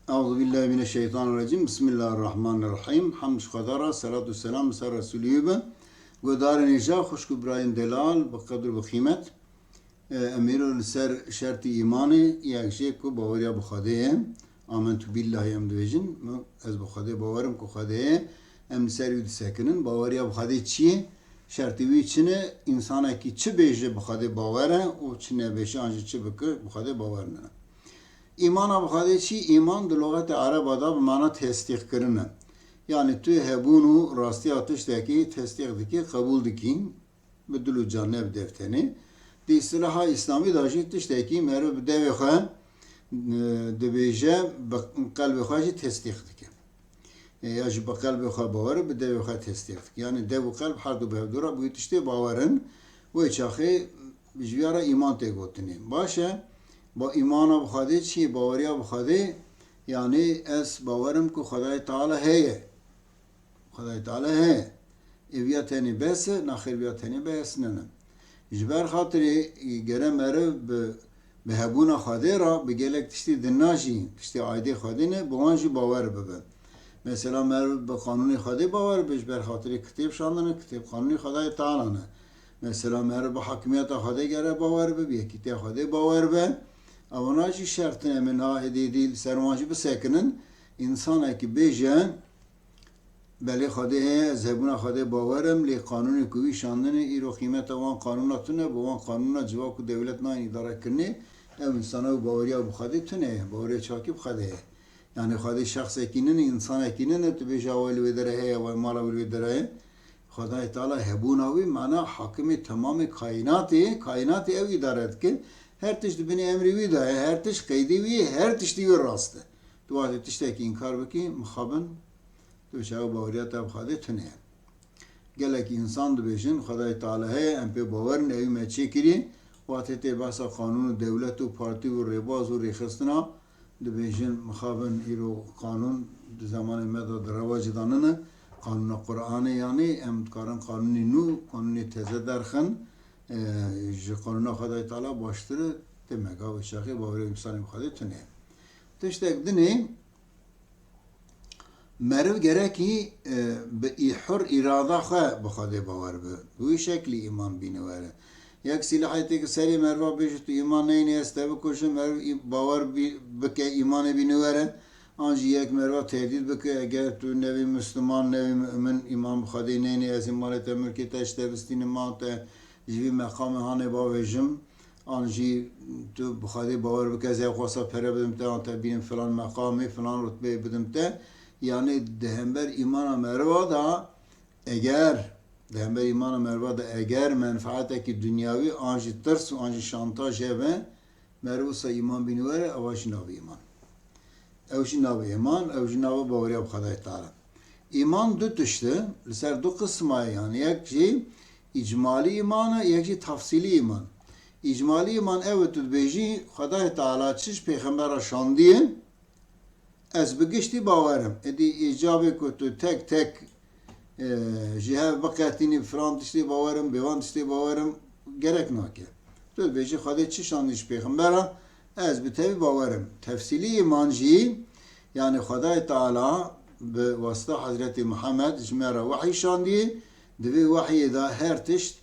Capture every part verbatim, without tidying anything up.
Euzu billahi mineşşeytanirracim. Bismillahirrahmanirrahim. Hamd ji Xweda re, selat û selam li ser Resulî wî be. Guhdarên hêja, xwişk û birayên delal, bi qedr û bi qîmet. E, em îro li ser şertî îmanê, yek jê ku baweriya bi Xwedê ye. Amentu billahi em dibêjin. Ez bi Xwedê bawer im ku Xwedê ye. Em li ser wî disekinin. Baweriya bi Xwedê çi ye? Şertî wî çi ne? Însanekî çi bêje bi Xwedê bawer e û çi nebêje an jî çi bike bi Xwedê bawer nine. Îmana bi Xwedê çi? Îman di luxetê ereba de bi mana tesdîqkirin e. Yanî tu hebûn û rastiya tiştekî tesdîq dikî, qebûl dikî, bi dil û can, ne bi dev tenê. Di îstilaha îslamî de jî tiştekî meriv bi devê xwe, e, dibêje, bi qelbê xwe jî tesdîq dike. E, ya jî bi qelbê xwe bawer e, bi devê xwe tesdîq dike. Yanî dev û qelb her du bi hevdu re bi wî tiştê bawer in. Wê çaxê ji viya re îman tê gotinê. Baş e, ba îmana bi Xwedê çi ye? Baweriya bi Xwedê, yanî ez bawer im ku Xwedayê Teala heye. Xwedayê Teala heye. Ê viya tenê bes e? Naxêr, viya tenê bes nene. Ji ber xatirê, e, gere meriv bi, bi hebûna Xwedê re bi gelek tiştî dina jî, tiştê aîdê Xwedê ne, bi wan jî bawer bibe. Mesela meriv bi qanûnê Xwedê bawer be, ji ber xatirê kitêb şandine, kitêb qanûnê Xwedayê Teala ne. Mesela meriv bi hakimiyeta Xwedê gere bawer be, bi yekîtiya Xwedê bawer be. Evana jî şert in, em ê niha êdî êdî li ser wan jî bisekinin. Însanekî bêje, belê Xwedê heye, ez hebûna Xwedê bawer im, lê qanûnê ku wî şandine, îro qîmeta wan qanûna tune, bi wan qanûna civak û dewlet nayên îdarekirinê, ew însana wî baweriya bi Xwedê tune ye, baweriya çakî bi Xwedê ye. Yanî Xwedê şexsekî nîne, însanekî nîne, tu bêje ew li wê derê heye, ew mala wî li wê derê ye. Xwedayê Teala hebûna wî, mana hakimê temamê kaînatê ye, kaînatê ew îdare dike. Her tişt di binê emrê wî de ye, her tişt qeydê wî ye, her tiştî wî rast e. Tu wextê tiştekî înkar bikî, mixabin, tu çawa baweriya te bi Xwedê tune ye. Gelek însan dibêjin, Xwedayê Teala heye, em pê bawer in, ewî me çêkirî, wextê tê behsa qanûn û dewlet û partî û rêbaz û rêxistina, dibêjin, mixabin îro qanûn di zemanê me de di rewacê de nine, qanûna Qur'anê yanî, em dikarin qanûnê nû, qanûnê teze derxin, e, ji qanûna Xwedayê Teala baştir e, tê me gavê çaxê bawerê însanê bi Xwedê tune ye. Tiştek dinê, meriv gerekî, e, bi î-, hur îrada xwe bi Xwedê bawer be. Bi wî şeklî îman bîne were. Yek sîlahê têke serê meriva bêje tu îman neyne ez te bikujim, meriv î-, bawer bî-, bike îmanê bîne were. An jî yek meriva tehdît bike, eger tu nevî misliman, nevî mu'min, îman bi Xwedê neyne, ez ê malê te, milkê te ji te bistînim, ma te ji vî meqamê hanê bavêjim. An jî tu bi Xwedê bawer bike, ez ê xwesa pere bidim te, an te bînim filan meqamê, filan rutbeyê bidim te. Yanî di hember îmana meriva de eger, di hember îmana meriva de eger menfaatekî dinyawî an jî tirs û an jî şantaj hebe, meriv wisa îman bîne were, ewa jî nabe îman. Ew jî nabe îman, ew jî nabe baweriya bi Xwedayê Teala. Îman du tişt e, li ser du qisma ye, yanî yek jî îcmalî îman e, yek jî tefsîlî îman. Îcmalî îman ew e, tu dibêjî, Xwedayê Teala çi ji pêxembera şandiye, ez bi giştî bawer im. Êdî îcabê ku tu tek tek, e, ji hev biqetînî, filan tiştê bawer im, bêvan tiştê bawer im, gerek nake. Tu dibêjî, Xwedê çi şandî ji pêxembera, ez bi tevî bawer im. Tefsîlî îman jî, yanî Xwedayê Teala bi wasita Hezretî Mihemed ji me re wehî şandî, di vê wehiyê de her tişt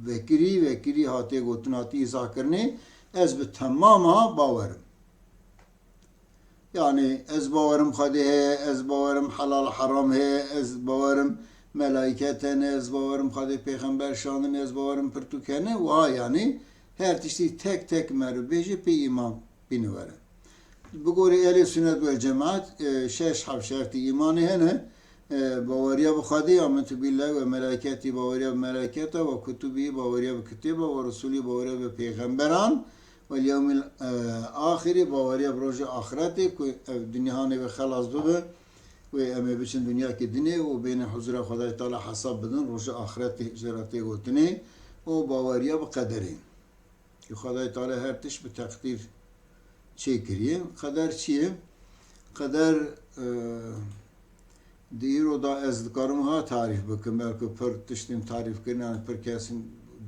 vekirî, vekirî hatiye gotin, hatiye îzahkirinê, ez bi temama bawer im. Yanî ez bawer im Xwedê heye, ez bawer im helal heram heye, ez bawer im melaîket hene, ez bawer im Xwedê pêxember şandine, ez bawer im pirtûk hene, wiha yanî her tiştî tek tek meriv bêje pê îman bîne were. Bi gorî Ehlê Sunnet wel Cemaat, e, şeş heb şertî îmanê hene. E, baweriya bi Xwedê, amentu billahi, we melaîketî, baweriya bi melaîketa, we kutubî, baweriya bi kitêba, we rusulî, baweriya bi pêxemberan, wel yewmil, e, axirî, baweriya bi rojê axretê, ku ev dinya hanê ve xelas bibe, wê em ê biçin dinyakê dinê û bêne huzura Xwedayê Teala hesab bidin, rojê axretê jê re tê gotinê, û baweriya bi qederê. Xwedayê Teala her tişt bi teqdîr çêkiriye. Qeder çi ye? Qeder, e, di îro da ez dikarim wiha tarîf bikim. Belku pir tiştên tarîf kirin, yanî pir kesên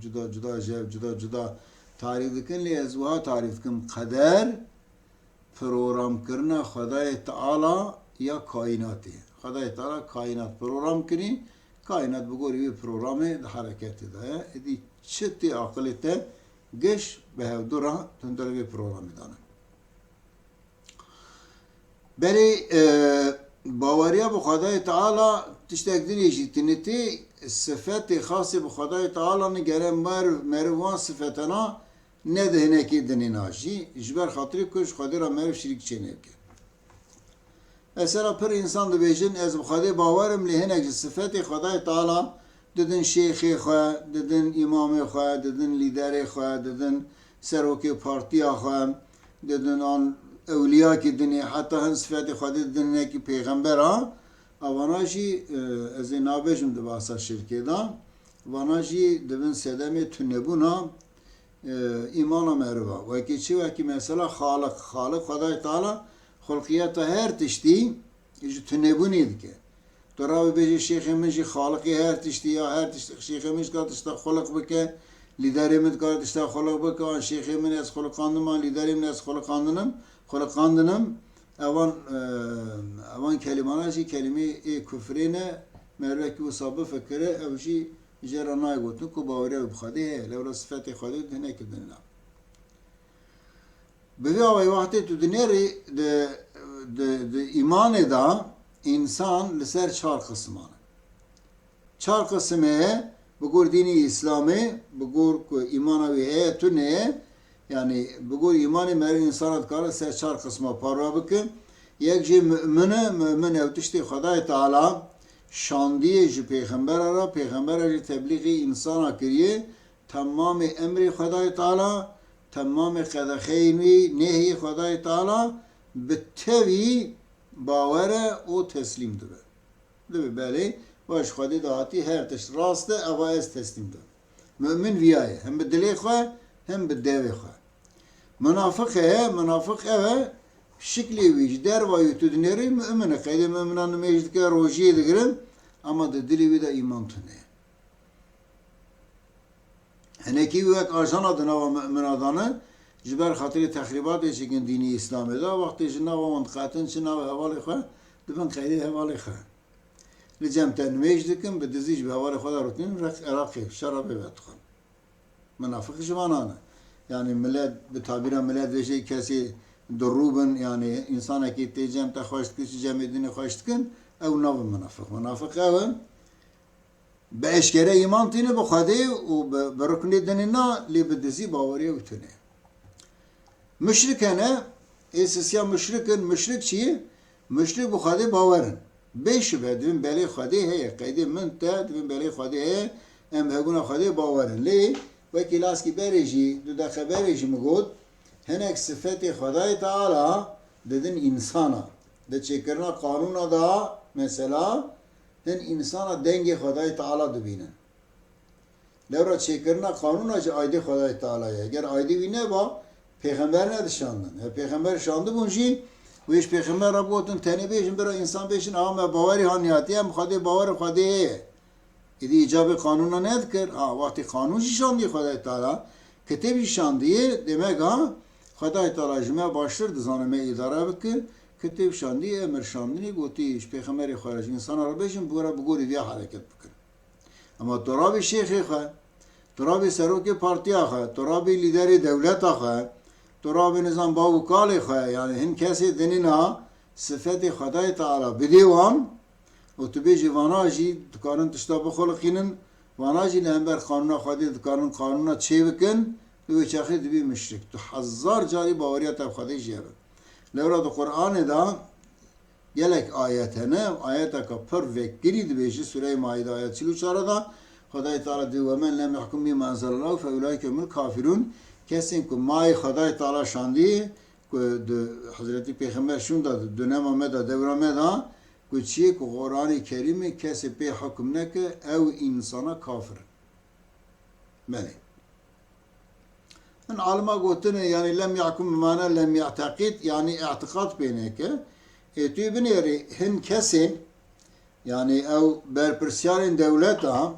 cuda cuda ji hev cuda cuda tarîf dikin, lê ez wiha tarîf dikim. Qeder, programkirina Xwedayê Teala ya kaînatê. Xwedayê Teala kaînat program kirî, kaînat bi gorî wê programê di hereketê de ye. Êdî çi tê aqilê te giş bi hevdu re tundar vê programê dane. Belê, e, baweriya bi Xwedayê Teala tiştek din jî tinitê, sifetê xasê bi Xwedayê Teala nigere meriv, meriv wan sifetena nede hinekî dinê na jî, ji ber xatirê ku ji Xwedê re meriv şirîk çêneke. Mesela pir însan dibêjin, ez bi Xwedê bawer im, lê hinek ji sifetê Xwedayê Teala didin şêxê xwe, didin îmamê xwe, didin lîderê xwe, didin serokê partiya xwe, didin an ewliyakî dinê, heta hin sifetê Xwedê didin hinekî pêxembera. Avana jî, e, ez ê nabêjim di basa şirkê de, vana jî dibin sedemê tunebûna, e, îmana meriva. Wekî çi? Wekî mesela Xaliq. Xaliq Xwedayê Teala xulqiyeta her tiştî ji tunebûnê dike. Tu rawê bêjî şêxê min jî Xaliqê her tiştî ya, her tişt-, şêxê min ji ka tişta xuliq bike, lîderê min dikare tişta xuliq bike, an şêxê min ez xuliqandim, an lîderê min ez xuliqandinim, xuliqandinim. Evan, e, evan kelimana jî kelimê ê kufrê ne, mervekî wisa bifikire, ew jî jê re nayê gotin ku baweriya wî bi Xwedê heye, lewra sifetê Xwedê di hinekî din ne. Bi vê awayî wextê tu dinêrî di, di, di îmanê de însan li ser çar qisiman e. Çar qisim heye, bi gor dînî Îslamê, bi gor ku îmana wî heye tune ye, yanî bi gor îmanê meriv însana dikare ser çar qisma parve bike. Yek jê mu'min e, mu'min ew tiştê Xwedayê Teala şandiye ji pêxembera re, pêxembera jî teblîxê însana kiriye, temamê emrê Xwedayê Teala, temamê qedexeyên wî, nehiyê Xwedayê Teala bi tevî bawer e û teslîm dibe. Dibe belê, va ji Xwedê de hatî, her tişt rast e, eva ez teslîm dibim. Mu'min viya ye, hem bi dilê xwe, hem bi devê xwe. Munafiq heye, munafiq ev e, şiklê wî ji derva yû tu dinêrî, mu'min e. Qeydê mu'minan nimêj dike, rojiyê digirin, ama di dilê wî de îman tune ye. Hinekî wî wek ajana di nava mu'mina de ne, ji ber xatirê texrîbatê çêkin dînî Îslamê de, wextê ji nava wan diqetin, çi navê hevalê xwe, dibin qeydê hevalê xwe. Li cem te nimêj dikin, bi dizî ji bi hevalê xwe de rûtin, req-, Iraqê, şera bê vedixwin. Munafiq ji vanan e. Yanî milet, bi tabîra milet vêjê kesê durû bin, yanî însanekî tê cem te xweş dikin, ji cemê dinê xweş dikin, ew nabin munafiq. Munafiq ew in, bi eşkere îman tîne bi Xwedê û bi, bi ruknê dinê na, lê bi dizî baweriya wî tune. Muşrik hene, ê sisiya muşrik in, muşrik çi ye? Muşrik bi Xwedê bawer in. Bê şibe, divin belê Xwedê heye, qeydê min te, divin belê Xwedê heye, em hebûna Xwedê bawer in. Lê wekî laskî berê jî, du deqe berê jî min got, hinek sifetê Xwedayê Teala didin însana. Di çêkirina qanûna de, mesela, hin însana dengê Xwedayê Teala dibînin. Lewra çêkirina qanûna jî aydê Xwedayê Teala ye. Eger aydê wî neba, pêxember nedişandin. Ev pêxember şandibûn jî, wê ji pêxember re bigotin, tenê bêjin, bira însan bêjin, aha me bawerî haniyatî, em Xwedê bawer Xwedê heye. Êdî îcabê qanûna nedikir. Ha, wextê qanûn jî şandî Xwedayê Teala, kitêb jî şandiyê, demek ha, Xwedayê Teala ji me baştir dizane me îdare bike, kitêb şandî, emir şandinê, gotî, ji pêxemberê xwe re, ji însana re bêjin, bi we re bi gorî viya hereket bikin. Ama tu rabî şêxê xwe, tu rabî serokê partiya xwe, tu rabî lîderê dewleta xwe, tu rabî nizam bav û kalê xwe, yanî hin kesê dinê na sifetê Xwedayê Teala bidê wan û tu bêjî vana jî dikarin tişta bixuliqînin, vana jî li hember qanûna Xwedê dikarin qanûna çêbikin, li wê çaxê dibî muşrik. Tu hezar carî baweriya te bi Xwedê jî hebe. Lewra di Qur'anê de Gelek ayet hene, ayeteka pir vekirî dibêje, Sûreyê Maîde ayet çil û çar de, Xwedayê Teala dibê, "Ve men lem yahkum bima enzelallahu fe ulaike humul kafirun." Kesên ku mayê Xwedayê Teala şandî, ku di Hezretî Pêxember şûnda, di dönema me de, dewra me de, ku çiyê ku Quranê Kerîmê kesê pê hukm neke, ew însana kafir in. Belê. Hin alima gotine, yanî lem yahkum bi mana lem ye'teqîd, yanî îtiqad pê neke. Ê tu binêrî hin kesên, yanî ew berpirsiyarên dewleta,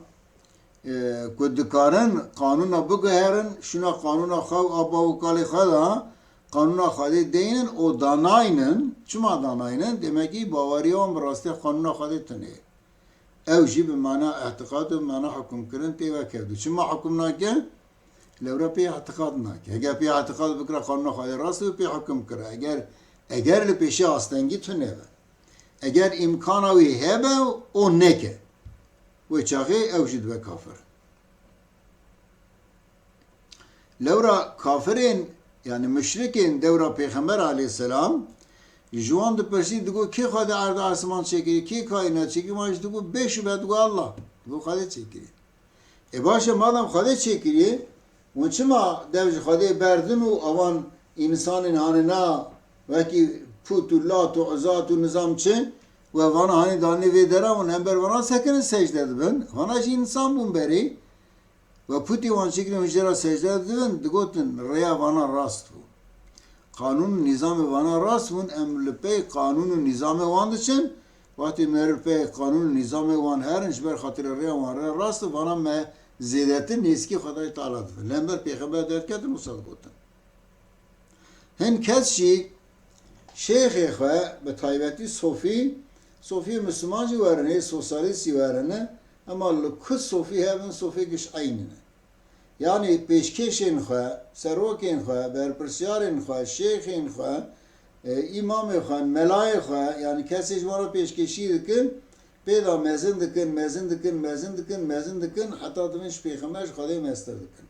e, ku dikarin qanûna biguherin, şûna qanûna xwe û a bav û kalê xwe de, qanûna Xwedê deynin û danaynin. Çima danaynin? Demekî baweriya wan bi rastiya qanûna Xwedê tune ye. Ew jî bi mana îtiqad û bi mana hukimkirin tê vekevdû. Çima hukim nake? Lewra pê îtiqad nake. Heger pê îtiqad bikira qanûna Xwedê rast û pê hukim kira. Eger, eger li pêşî astengî tune be. Eger îmkana wî hebe û neke. Wê çaxê ew jî dibe kafir. Lewra kafirên, yani muşrikên dewra Pêxember aleyhisselam, ji wan dipirsî, digo, "Kê Xwedê erd û esman çêkiriye, kê kaînat çêkiriye?" Wan jî digo, "Bê şube," digo, "Allah." Digo, "Xwedê çêkiriye." E baş e, madem Xwedê çêkiriye, hûn çima dev ji Xwedê berdin û ewan însanên hanina wekî Pût û Lat û Uzat û nizam çi we vana hanî danî vê dera û hember vana sekinin secde dibin? Vana jî însan bûn berê. We pûtî wan çêkirin, hûn jê re secde dibin, digotin, "Rêya vana rast bû." Qanûn û nîzamê vana rast bûn, em li pey qanûn û nîzamê wan diçin. Wextê me li pey qanûn û nîzamê wan herin, ji ber xatirê rêya wan rê rast e, vana me zêdetir nêzîkî Xwedayê Teala dibin. Li hember Pêxember derdiketin, wisa digotin. Hin kes jî şêxê xwe, bi taybetî sofî, sofî misliman jî werin, ê sosyalîst jî werin, ema li ku sofî hebin, sofê giş eynî ne. Yanî pêşkêşên xwe, serokên xwe, berpirsyarên xwe, şêxên xwe, e, îmamê xwe, melayê xwe, yanî kesê ji wan re pêşkêşî dikin, pê de mezin dikin, mezin dikin, mezin dikin, mezin dikin, heta dibin ji Pêxember, ji Xwedê mestir dikin.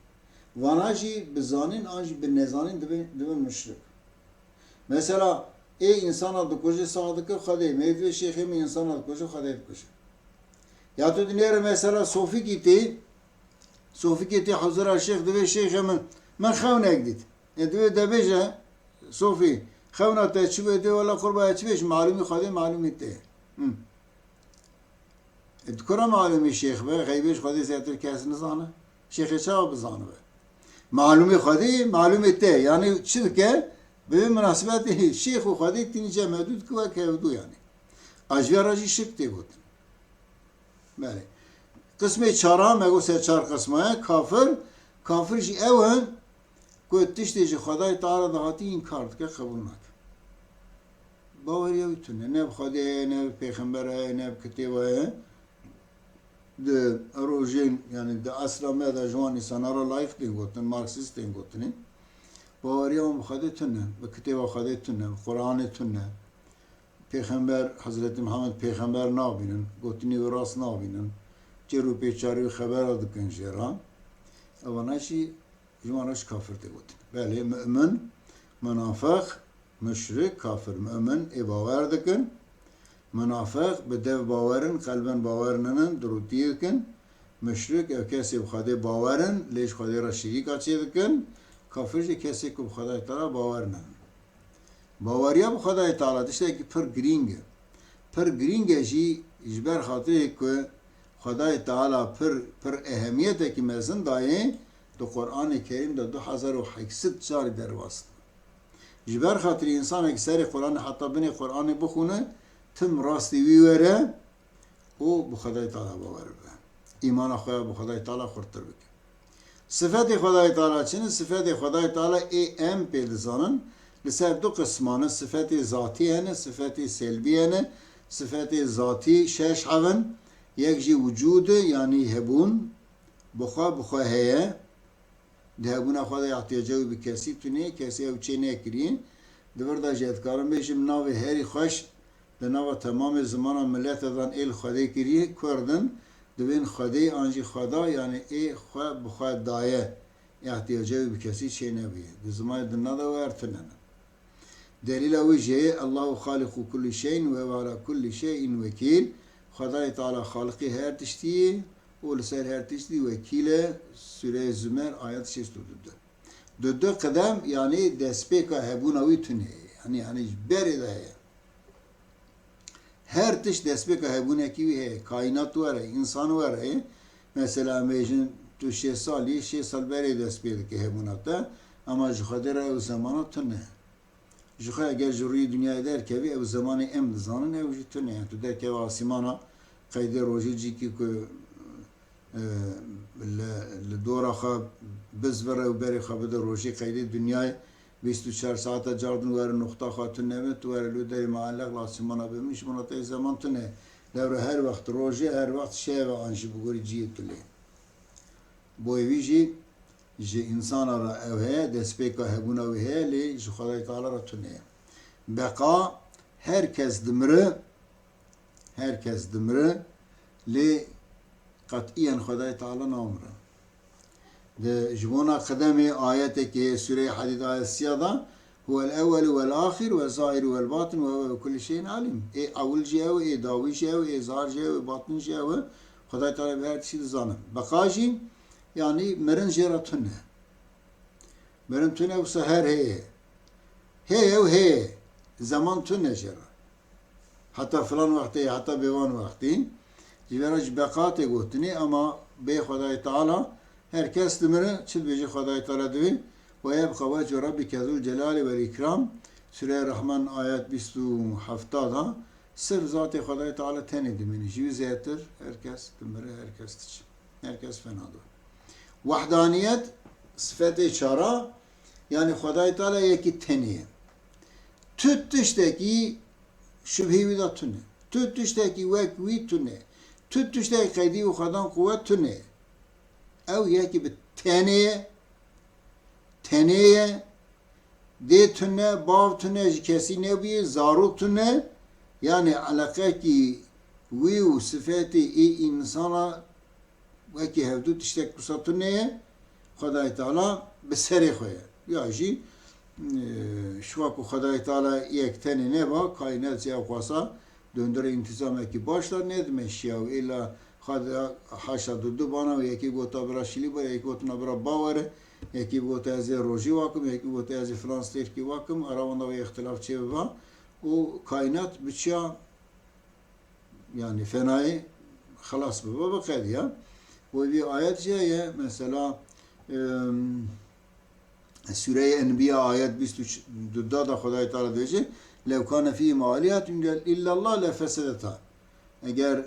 Vana jî bi zanîn an jî bi nezanîn dibin, dibin muşrik. Mesela, ê însana dikuje sax dike Xwedê, me divê şêxê min însana dikuje Xwedê dikuje. Ya tu dinêre mesela sofîkî tê, sofîkê tê huzura şêx, divê şêxê min, min xewnek dît. E, divê de bêje, sofî, xewna te çi bê, divê wela qurba, çi bê, ji malûmî Xwedê malûmî tê. Hı. E, di kura malûmî şêx be, xeybê ji Xwedê zêdetir kes nizane. Şêxê çawa bizanibe? Malûmê Xwedê, malûmê te. Yanî çi dike? Bi vê minasebetê şêx û Xwedê tînî cem hevdû dike wek hevdû yanî. A ji vê re jî şirk tê gotin. Belê. Qismê çaran, me got ser çar qisma ye. Kafir, kafir jî ew in ku tiştê ji Xwedayê Teala dihatî înkar dike, qebûl nake. Baweriya wî tune. Ne bi Xwedê heye, ne bi Pêxember heye, ne bi kitêba heye. Di rojên, yanî di esra me de ji wan însana re layîq tên gotin, marksîst tên gotinê. Baweriya wan bi Xwedê tune, bi kitêba Xwedê tune, bi Quranê tune. Pêxember, Hezretî Mihemed pêxember nabînin, gotinê wî rast nabînin, çêr û pêçarî wî xebera dikin jê re. Evana jî ji wan re jî kafir tê gotin. Belê, mu'min, munafeq, muşrik, kafir. Mu'min ê bawer dikin, munafeq bi dev bawer in, qelben bawer ninin, dirûtî dikin. Muşrik ew kesê bi Xwedê bawer in, lê ji Xwedê re şirîka çê dikin. Kafir jî kesê ku bi Xwedayê Teala bawer ninin. Baweriya bi Xwedayê Teala tiştekî pir girîng e. Pir girîng e jî ji ber xatirê ku Xwedayê Teala pir, pir ehemiyetekî mezin dayê, di Quranê Kerîm de du hezar û heyt sed carî derbas dibe. Ji ber xatirê însanekî serê Quranê heta binê Quranê bixwîne, tim rastî wî were, û bi Xwedayê Teala bawer bibe. Îmana xwe ya bi Xwedayê Teala xurttir bike. Sifetê Xwedayê Teala çi ne? Sifetê Xwedayê Teala ê em pê dizanin, li ser du qisman e. Sifetê zatî hene, sifetê selbî hene. Sifetê zatî şeş hev in. Yek jî wicûd e, yanî hebûn, bi xwe, bi xwe heye. Di hebûna xwe de ihtiyaca wî bi kesî tune ye, kesê ew çê nekiriye. Di vir de jî ez dikarim bêjim, navê herî xweş di nava temamê zimana milete dan ê li Xwedê kiriye, Kurd in, divên Xwedê an jî Xweda, yanî ê xwe bi xwe daye, ihtiyaca wî bi kesî çê nebûye. Di zimanê dina de wer tune ne. Delîla wî jê ye, "Allahu xaliqu kulli şeyin ve huve ala kulli şeyin vekîl." Xwedayê Teala xaliqê her tiştî ye û li ser her tiştî wekîl e. Sûreya Zümer, ayet şêst û du. Di du qidem, yanî destpêka hebûna wî tune ye. Yanî, yanî ji berê de heye. Her tişt destpêka hebûnekî wî heye. Kaînat were, însan were. Mesela, em bêjin tu şêst sal î, şêst sal berê dest pê dike hebûna te. Ema ji Xwedê re ew zemana tune. Ji xwe eger ji rûyê dinyayê derkevî, ew zemanê em dizanin, ew jî tune ye. Tu derkeve asîmana, qeydê rojê cîkî ku, e, li, li dora xwe bizvire û berê xwe bide rojê, qeydê dinyayê bîst û çar saeta cardin were noqta xwe tune be, tu were li derê muelleq, lasîmana be min, ji bona te zeman tune. Lewre her wext rojê, her wext şev e, an jî bi gorî cihê tu lê. Boyê wî jî ji însana re ew heye, destpêka hebûna wî heye, lê ji Xwedayê Teala re tune ye. Beqa, her kes dimire, her kes dimire, lê qet'iyen Xwedayê Teala namire. Di ji bona qedemê ayetekê Sûreyê Hadîd ayet sîya de, "Huwel ewwelu wel axiru ve zahiru wel batin ve huve bi kulli şeyin alim." Ê ewil jî ew e, ê dawî jî ew e, ê zahir jî ew e, ê batin jî ew e. Xwedayê Teala bi her tiştî dizane. Beqa jî, yanî mirin jê re tune. Mirin tune, wisa her heye. Heye û heye. Zeman tune jê re. Heta filan wextê, heta bêvan wextî. Ji vê re ji beqa tê gotinê, ama bê Xwedayê Teala her kes dimire, çi dibêje Xwedayê Teala divê, "Ve yebqa vechu rabbike zul celali vel ikram." Sûreya Rehman ayet bîst û heft de, sirf zatê Xwedayê Teala tenê dimîne. Ji wî zêtir her kes dimire, her kes diçe. Her kes fena dibe. Wehdaniyet, sifetê çara, yanî Xwedayê Teala yekî tenê ye. Tu tiştekî şubhê wî de tune. Tu tiştekî wek wî tune. Tu tiştekî qeydî û xwedan quwet tune. Ew yekî bi tenê ye. Tenê ye. Dê tune, bav tune, ji kesî nebûye, zarok tune. Yanî eleqekî wî û sifetê ê însana wekî hevdu tiştek wisa tune ye, Xwedayê Teala bi serê xwe ye. Ya jî, e, şiwa ku Xwedayê Teala yek tenê neba, kaînat jî ew xwasa döndere întîzamekî baş de nedimeşiya û êla Xweda haşa du du bana û yekî gota bira şilî bere, yekî gotina bira bawere, yekî gota ez ê rojî wakim, yekî gota ez ê filan stêrkî wakim, ara wan de wê îxtilaf çêbiba û kaînat biçiya, yanî fenayê xelas bibe, biqediya. Wê vî ayet jî heye, mesela, em, Sûreyê Enbiya ayet bîst û du da da Xwedayê Teala dibêje, "Lew kane fîhîma alihetun illallah lefesedeta." Eger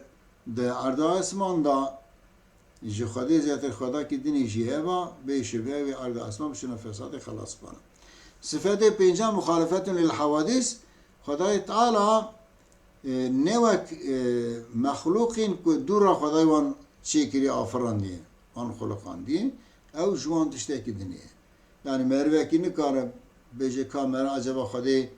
di erda esman da ji Xwedê zêtir xwedakî dinê jî heba, bê şubhe wê erda esman bi şûna fesadê xelas bana. Sifetê pênca, muxalefetun lil hawadîs, Xwedayê Teala, e, ne wek, e, mexlûqên ku dûra Xwedayê wan çêkiriye, afirandiye, wan xuliqandiye, ew ji wan tiştekî dinê ye. Yanî merivekî nikare bêje ka mera acaba Xwedê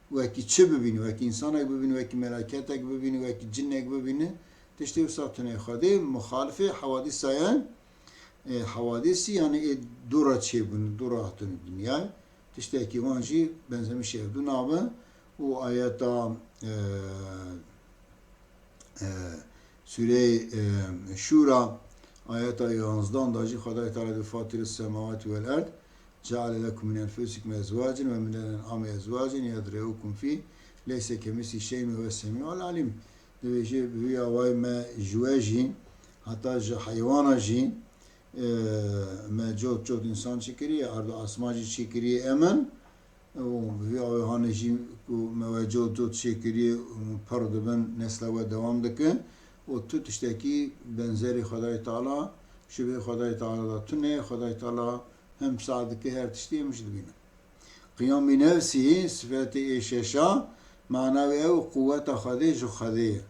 wekî çi bibîne, wekî însanek bibîne, wekî melaketek bibîne, wekî cinek bibîne. Tiştê wisa tune. Xwedê muxalifê hewadîsa ye. E, hewadîsî, yanî ê dûra çêbûne, dûra hatine dinyayê. Tiştekî wan jî benzemişê hevdû nabe û ayeta, e, e, Sûreyê, e, Şûra, ayeta yanzdan da jî Xwedayê Teala dibê, "Fatiris semawati vel erd, ceale lekum min enfusikum ezwacen ve min el en'ami ezwacen yedreukum fî, leyse kemislîhî şey'un ve huves semî'ul alîm." Dibêje, bi vî awayî me ji we jî, heta ji heywana jî, e, me cot cot însan çêkiriye, erd û esman jî çêkiriye emin. Û vî awê hanê jî ku me we cot cot çêkirî, pir dibin, nesla we dewam dikin. Û tu tiştekî benzerî Xwedayê Teala, şibê Xwedayê Teala de tune, Xwedayê Teala hem sa dike her tiştî, hem jî dibîne. Qiyamî nefsî, sifetê ê şeşa, mana wê ew quweta Xwedê ji Xwedê ye.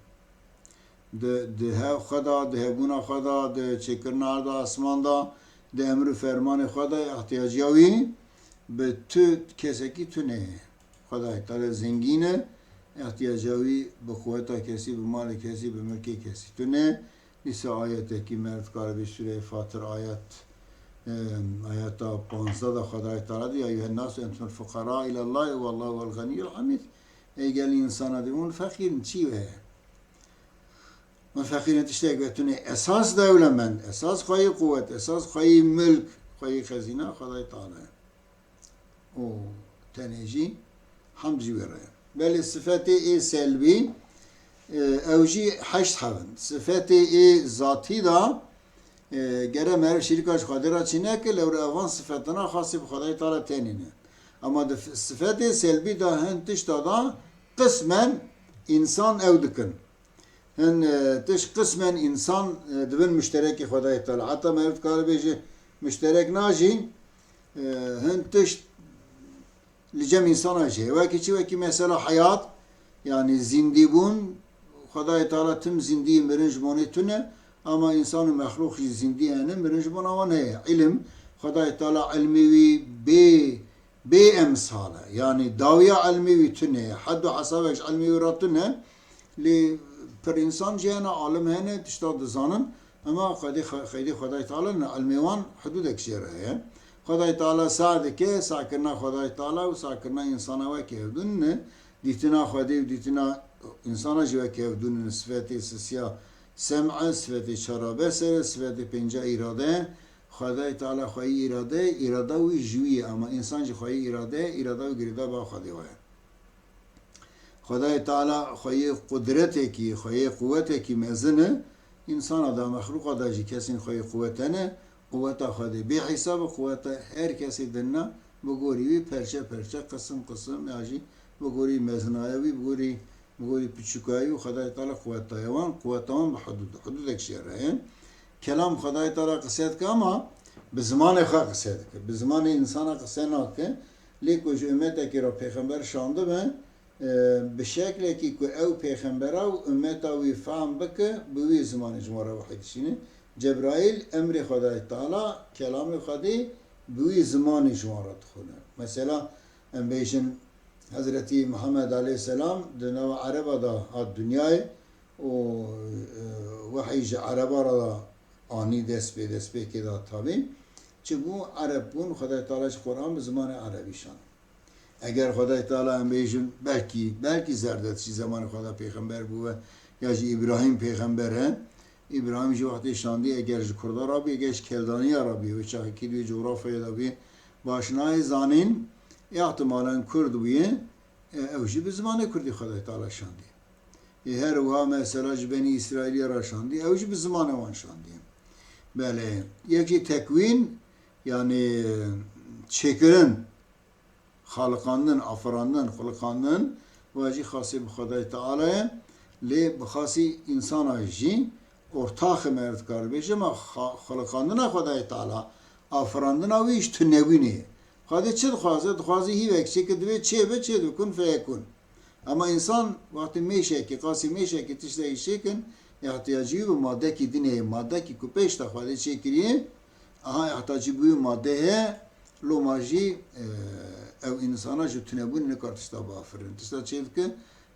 Di, di hev xwe de, di hebûna xwe de, di çêkirina erd û esman de, di emir û fermanê xwe de, ihtiyaciya wî bi tu kesekî tune ye. Xwedayê Teala zengîn e, ihtiyaciya wî bi quweta kesî, bi malê kesî, bi milkê kesî tune. Dîsa ayetekî me dikare bê Sûreyê Fatir ayet, em, ayeta panzdeh de Xwedayê Teala dî, "Ya eyyuhen nasu entumul fuqara ilallahi wallahu huwel ganiyyul hamid." Ey gelî însana dî, hûn feqîr in, çî we ye? Min feqîrên tiştek ve tune. Esas dewlemend, esas xweyî quwet, esas xweyî milk, xweyî xezîna Xwedayê Teala ye. Û tenê jî hemd jî wê re ye. Belê sifetê ê selbî, e, ew jî heşt hev in. Sifetê ê zatî de, e, gere meriv şirîka ji Xwedê re çê neke, lewre evan sifetana xasê bi Xwedayê Teala tenê ne. Ama di f-, sifetê selbî de hin tişta de qismen însan ew dikin. Hin, e, tişt qismen însan, e, dibin muşterekê Xwedayê Teala. Heta meriv dikare bêje muşterek najîn, e, hin tişt li cem însana jî heye. Wekî çi? Wekî mesela heyat, yanî zîndîbûn, Xwedayê Teala tim zîndî, mirin ji bonê tune, ama însan û mexlûq jî zîndî hene, mirin ji bona wan heye. Îlim, Xwedayê Teala ilmê wî bê, bê emsal e. Yanî dawiya ilmê wî tune ye. Hed û hesabek ji ilmê wî re tune. Lê pir însan jî hene, alim hene, tişta dizanin. Ema qedê xe-, qeydê Xwedayê Teala ne, ilmê wan hidûdek jê re heye. Xwedayê Teala seh dike, sehkirina Xwedayê Teala û sehkirina însana wek hevdû nîne. Dîtina Xwedê û dîtina însana jî wek hevdû nîne. Sifetê sisiya sem'e, sifetê çara besere, sifetê pênca îrade. Xwedayê Teala xweyî îrade, îrada wî ji wî ye, ama însan jî xweyî îrade, îrada wî girêdayî ba Xwedê wa ye. Xwedayê Teala xweyî qudiretekî, xweyî quwetekî mezin e. Însana da, mexlûqa da jî kesên xweyî quwet hene. Quweta Xwedê bê hesab e, quweta her kesê dinna bi gorî wî perçe perçe, qisim qisim ya jî bi gorî mezinaya wî, bi gorî, bi gorî piçûkaya wî Xwedayê Teala quwet daye wan, quweta wan bi hudûd, hudûdek jê re ye. Kelam Xwedayê Teala qise dike ama bi zimanê xwe qise dike. Bi zimanê însana qise nake. Lê ku ji ummetekî re pêxember şandibe, e, bi şeklekî ku ew pêxembera û ummeta wî fehm bike, bi wî zimanê ji wan re wehî dişîne. Cebraîl emrê Xwedayê Teala, kelamê Xwedê bi wî zimanê ji wan re dixwîne. Mesela, em bêjin, Hezretî Muhammed aleyhisselam di nava Ereba de hat dinyayê û, e, wehî ji Ereba re de anî, dest pê, destpêkê de tabî. Çi bû? Ereb bûn, Xwedayê Teala ji Quran bi zimanê Erebî şand. Eger Xwedayê Teala, em bêjin, belkî, belkî Zerdest jî zemanê xwe de pêxember bû ve, ya jî Îbrahîm pêxember e. Îbrahîm jî wextê şandî, eger ji Kurda re bî, eger ji Keldaniya re bî, wê çaxekî di wê cografyayê de bî, baş nayê zanîn, îhtimalen Kurd bûye, e, ew jî bi zimanê Kurdî Xwedayê Teala şandiye. Ê her wiha mesela ji Benî Îsraîlê re şandiye, ew jî bi zimanê wan şandiye. Belê, yek jî tekwîn, yanî çêkirin, xaliqandin, afirandin, xuliqandin, wa jî xasî bi Xwedayê Teala ye, lê bi xasî însana jî ortax e, me dikar bêje, ma xa-, xuliqandina Xwedayê Teala, afirandina wî ji tunebûnê ye. Xwedê çi dixwaze? Dixwaze hîvek çêke, divê çêbe, çêdibe, kun feyekun. Ema însan wextê mêşekî, qasî mêşekî tiştekî çêkin, îhtiyacî wî bi madekî dinê ye, madekî ku pêş de Xwedê çêkiriye, aha îhtiyacî bi wî madde heye, loma jî, e, ew însana ji tunebûnê nikar tişta biafirin. Tişta çêdike,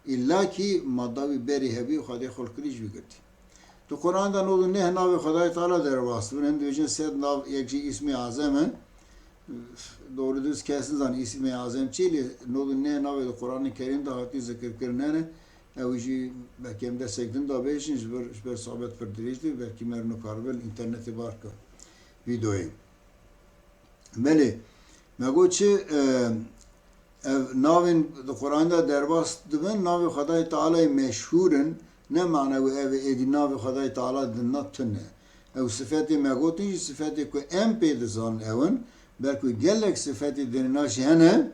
îlla kî madda wî berî hebî û Xwedê xulq kirî ji wî girtî. Di Quran de nod û neh navê Xwedayê Teala derbas dibin. Hin dibêjin sed nav, yek jî îsmê azem e. Doğru dürüst kes nizane îsmê azem çi, lê nod û neh navê di Quranê Kerîm de hatî zikirkirin hene. Ew jî belkî em dersek din de bêjin, ji ber, ji ber sohbet pir dirêj dibe, belkî me nikaribe li înternetê bar ke vîdeoyê. Belê, me got çi, e, ev navên di Quranê de derbas dibin, navê Xwedayê Tealayê meşhûr in, ne mane wê ev ê êdî navê Xwedayê Teala dinna tune. Ew sifetê me gotin jî sifetê ku em pê dizanin ew in, belku gelek sifetê dinêna jî hene,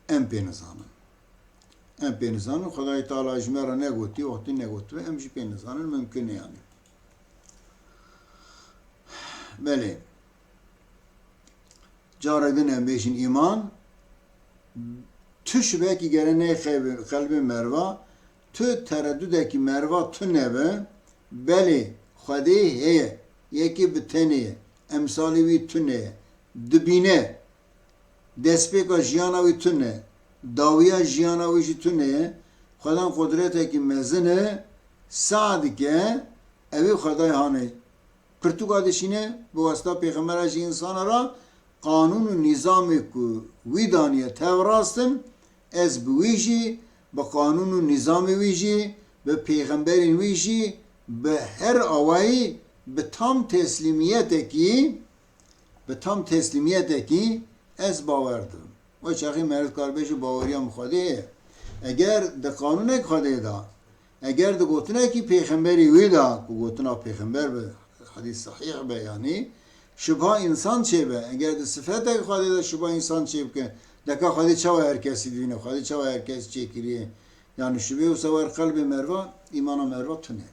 em pê nizanin. Em pê nizanin, Xwedayê Teala ji me re negotî, wextî negotibe, em jî pê nizanin, mimkun e yanî. Belê. Carek din em bêjin îman, tu şibekî gere neyê qelbê, qelbê merva, tu teredudekî merva tune be, belê Xwedê heye, yekê bi tenê ye, emsalê wî tune ye, dibîne, destpêka jiyana wî tune, dawiya jiyana wî jî tune ye, Xwedan qudretekî mezin e, seh dike, ew ê Xwedayê hanê pirtûka dişîne, bi wasita pêxembera jî însana re qanûn û nîzamê ku wî daniye tev rast in, ez bi wî jî, bi qanûn û nîzamê wî jî, bi pêxemberên wî jî, bi her awayî, bi tam teslîmiyetekî, bi tam teslîmiyetekî ez bawer dibim. Wê çaxê meriv dikar bêje baweriya min Xwedê ye. Eger di qanûnek Xwedê de, eger di gotinekî pêxemberî wî de, ku gotina pêxember be, hedîs sehîh be yanî, şibha însan çêbe, eger di sifetek Xwedê de şibha însan çêbike, deka Xwedê çawa her kesî dibîne, Xwedê çawa her kes çêkiriye? Yanî şibê wisa wer qelbê merva, îmana merva tune.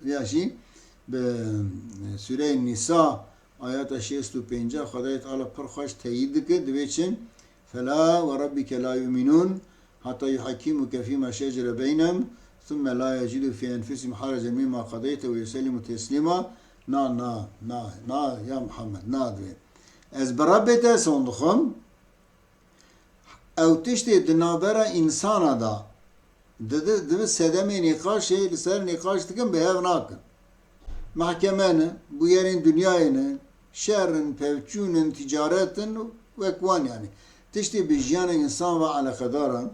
Ya jî bi Sûreyê Nîsa ayeta şêst û pênc Xwedayê Teala pir xweş teyîd dike, divê çi? Fela ve rabbike la yu'minun hatta yuhakkimuke fîma şecere beynehum thumme la yecidu fî enfusihim haracen mimma qadeyte ve yusellimu teslîma. Na, na, na, na, ya Muhammed, na divê. Ez bi Rebbê te sond dixwim, ew tiştê di navbera însana de, di, di, di sedemê nîqaşê li ser nîqaş dikin, bi hev nakin. Mehkeme ne, bûyerên dinyayê ne, şer in, pevçûn in, ticaret in, wek wan yani. Tiştê bi jiyana însan ve eleqedar e.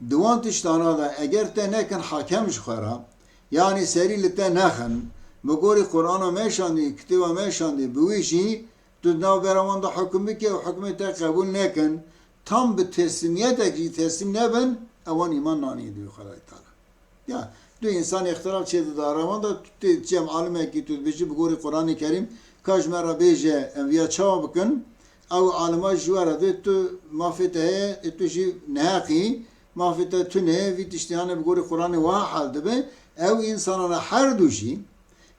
Di wan tiştana de eger te nekin hakem ji xwe re, yani serî li te nexin, bi gorî Qur'ana meşandî, kitêba meşandî, bi wî jî tu di navbera wan de hukm bike û hukmê te qebûl nekin, tam bi teslîmiyetek jî teslîm nebin, ewan îman nanî divê Xwedayê Teala. Ya, tu însan îxtiraf çê dida, rewan da tu tê cem alimekî tu dibêjî bi gorî Qur'anê Kerîm, ka ji me re bêje, em viya çawa bikin? Ew alima ji we re dê tu mafê te heye, ê tu jî neheqî, mafê te tune, vî tiştî hane bi gorî Qur'anê wiha hal dibe. Ew însanana her du jî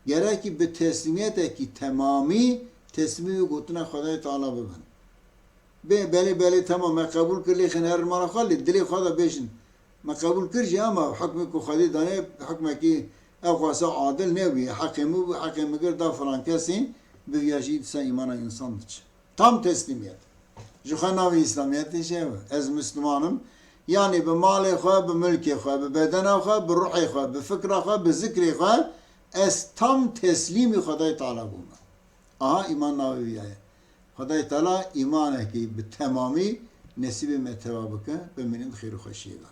gerekî bi teslîmiyetekî temamî teslîmî wî gotina Xwedayê Teala bibin. Bê, belê, belê, temam, me qebûl kir, lê xin herin mala xwe, lê dilê xwe de bêjin. Me qebûl kir jî, ama hukmê ku Xwedê danê, hukmekî ew xwasa adil nebûye. Heqê min bû, heqê min kir, da filan kesî, bi viya jî dîsa îmana însan diçe. Tam teslîmiyet. Ji xwe navê Îslamiyetê jî ew e. Ez Misliman im. Yanî bi malê xwe, bi milkê xwe, bi bedena xwe, bi ruhê xwe, bi fikra xwe, bi zikrê xwe, ez tam teslîmî Xwedayê Teala bûme. Aha, îman navê wî ye. Xwedayê Teala îmanekî bi temamî nesîbê me teva bike, bimînin di xêr û xweşiyê de.